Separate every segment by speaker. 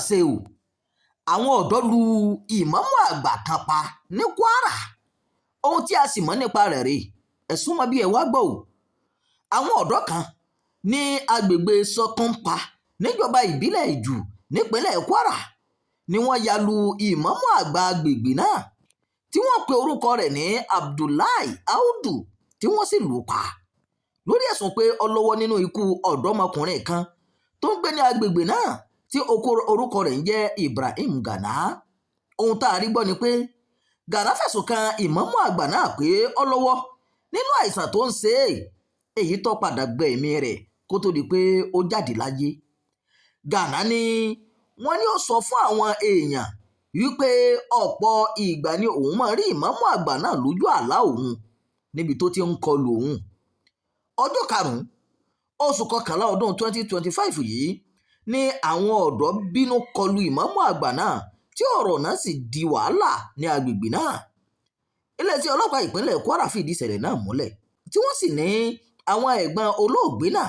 Speaker 1: Ṣe o, àwọn ọ̀dọ́ lu ìmáàmù àgbà kan pa ní Kwara. Ohun tí a sì mọ̀ nípa rẹ̀ rèé, ẹ súnmọ́ bí ẹ wá gbọ́ o. Àwọn ọ̀dọ́ kan ní agbègbè Sọkúnpa níjọba ìbílẹ̀ Ìjú nípínlẹ̀ Kwara ni wọ́n ya lu ìmáàmù àgbà agbègbè náà tí wọ́n pe orúkọ rẹ̀ ní Abdullahi Audu, tí wọ́n sì lù ú pa lórí ẹ̀sùn pé ó lọ́wọ́ nínú ikú ọ̀dọ́mọkùnrin kan tó ń gbé ní agbègbè náà tí orúkọ rẹ̀ ń jẹ́ Ibrahim Gana. Ohun tá a rí gbọ́ ni pé Gana fẹ̀sùn kan ìmáàmù àgbà náà pé ó lọ́wọ́ nínú àìsàn tó ń ṣe é, èyí tó padà gbẹ̀mí rẹ̀ kó tó di pé ó jáde láyé. Gana ni wọ́n ní ó sọ fún àwọn èèyàn wípé ọ̀pọ̀ ìgbà ni òun máa rí ìmáàmù àgbà náà lójú àlá òun níbi tó ti ń kọlu òun. Ọjọ́ 5 oṣù kọkànlá ọdún 2025 yìí ni àwọn ọ̀dọ́ bínú kọlu ìmáàmù àgbà náà, tí ọ̀rọ̀ náà sì di wàhálà ní agbègbè náà. Iléeṣẹ́ ọlọ́pàá ìpínlẹ̀ Kwara fìdí ìṣẹ̀lẹ̀ náà múlẹ̀, tí wọ́n sì ní àwọn ẹ̀gbọ́n olóògbé náà,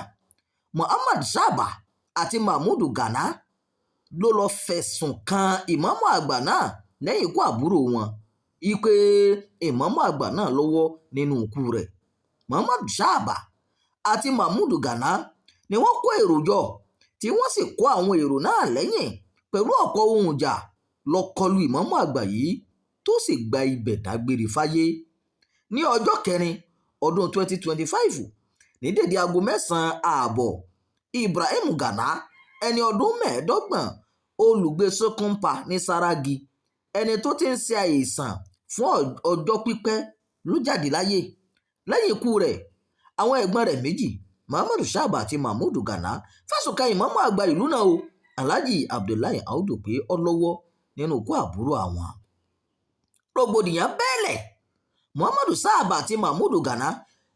Speaker 1: Muhammad Saba àti Mahmood Gana, ló lọ́ọ́ fẹ̀sùn kan ìmáàmù àgbà náà lẹ́yìn ikú àbúrò wọn wípé ìmáàmù àgbà náà lọ́wọ́ nínú ikú rẹ̀. Muhammad Saba àti Mahmood Gana ni wọ́n kó èrò jọ, tí wọ́n sì kó àwọn èrò náà lẹ́yìn pẹ̀lú ọ̀pọ̀ ohun ìjà lọ kọlu ìmáàmù àgbà yìí, tó sì gba ibẹ̀ dágbére fáyé ní ọjọ́ 4 ọdún 2025 ní déédé aago 9:30. Ibrahim Gana, ẹni ọdún 25, olùgbé Sọkúnpá ní Sárágì, ẹni tó ti ń ṣe àìsàn fún ọjọ́ pípẹ́, ló jáde láyé. Lẹ́yìn ikú rẹ̀, àwọn ẹ̀gbọ́n rẹ̀ méjì, Muhammad Saba àti Mahmood Gana, fẹ̀sùn kan ìmáàmù àgbà ìlú náà o, Alhaji Abdullahi Audu, pé ó lọ́wọ́ nínú ikú àbúrò àwọn. Rògbòdìyàn bẹ́ẹ̀lẹ̀. Muhammad Saba àti Mahmood Gana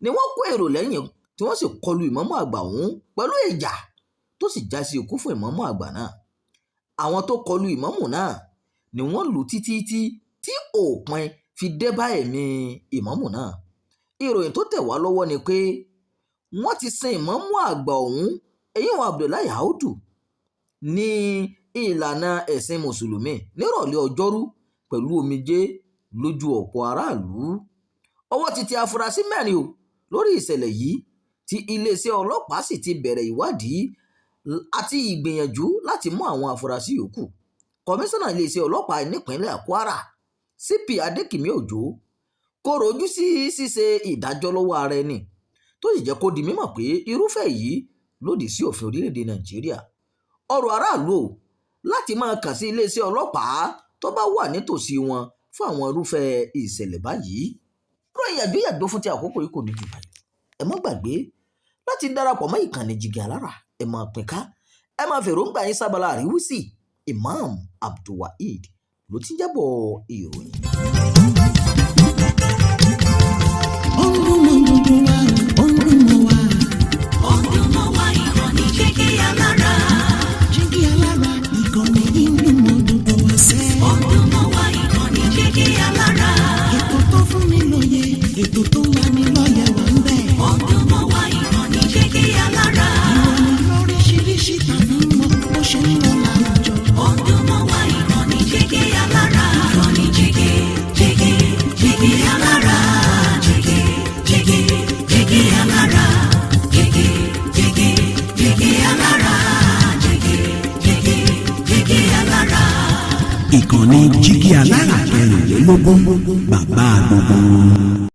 Speaker 1: ni wọ́n kó èrò lẹ́yìn tí wọ́n sì kọlu ìmáàmù àgbà ọ̀hún pẹ̀lú ìjà, tó sì já sí ikú fún ìmáàmù àgbà náà. Àwọn tó kọlu ìmáàmù náà ni wọ́n lù títí tí òpin fi dé bá ẹ̀mí ìmáàmù náà. Ìròyìn tó tẹ̀ wá lọ́wọ́ ni pé wọ́n ti sin ìmáàmù àgbà ọ̀hún, eyín Abdullahi Audu, ní ìlànà ẹ̀sìn Mùsùlùmí nírọ̀lẹ́ Ọjọ́rú pẹ̀lú omijé lójú ọ̀pọ̀ aráàlú. Ọwọ́ ti tẹ afurasí mẹ́rin o lórí ìṣẹ̀lẹ̀ yìí, tí iléeṣẹ́ ọlọ́pàá sì ti bẹ̀rẹ̀ ìwádìí àti ìgbìyànjú láti mú àwọn afurasí yòókù. Kọmíṣánná iléeṣẹ́ ọlọ́pàá nípìnlẹ̀ Kwara, CP Adékìmí Òjó, kọ̀rọ̀ ojú sí ṣíṣe ìdájọ́ lọ́wọ́ ara ẹni, tó sì jẹ́ kó di mímọ̀ pé irúfẹ́ èyí lòdì sí òfin orílẹ̀-èdè Nàìjíríà. Ọ̀rọ̀ aráàlú o láti máa kàn sí iléeṣẹ́ ọlọ́pàá tó bá wà nítòsí wọn fún àwọn irúfẹ́ ìṣẹ̀lẹ̀ báyìí. Ròyìn yàjóyàjó fún ti àkókò yìí kò ní jù báyìí. Ẹ má gbàgbé láti darapọ̀ mọ́ ìkànnì Jígí Alára, ẹ máa pín ká, ẹ máa fèròǹgbà yín sábàlá àríwísí. Imam Abdulwaheed ló ti ń jábọ̀ ìròyìn.
Speaker 2: Ó ń dún mọ́ gbogbo wa, ó ń dún mọ́ wa.
Speaker 3: Ó ń dún mọ́ wa, ìkànnì Jígí Alára.
Speaker 2: Jígí Alára, ìkànnì yìí ń dún mọ́ gbogbo wa sẹ́.
Speaker 3: Ó ń dún mọ́ wa, ìkànnì Jígí Alára.
Speaker 2: Ètò tó fún ni lóye, ètò tó ń lani lọ́yẹ̀ wà ń bẹ̀.
Speaker 3: Ó ń dún mọ́ wa, ìkànnì Jígí Alára.
Speaker 2: Ìròyìn lóríṣiríṣi tàbí mọ́ bó ṣe ń lọ láwùjọ.
Speaker 3: Ó ń dún mọ́ wa, ìkànnì Jígí Alára. Ìkànnì Jígí, Jígí, Jígí Alára. Jígí, Jígí, Jígí Alára. Jígí, Jígí, Jígí Alára. Jígí, Jígí, Jígí Alára.
Speaker 4: Ìkànnì Jígí Alára 24, bàbá gbogbo wọn.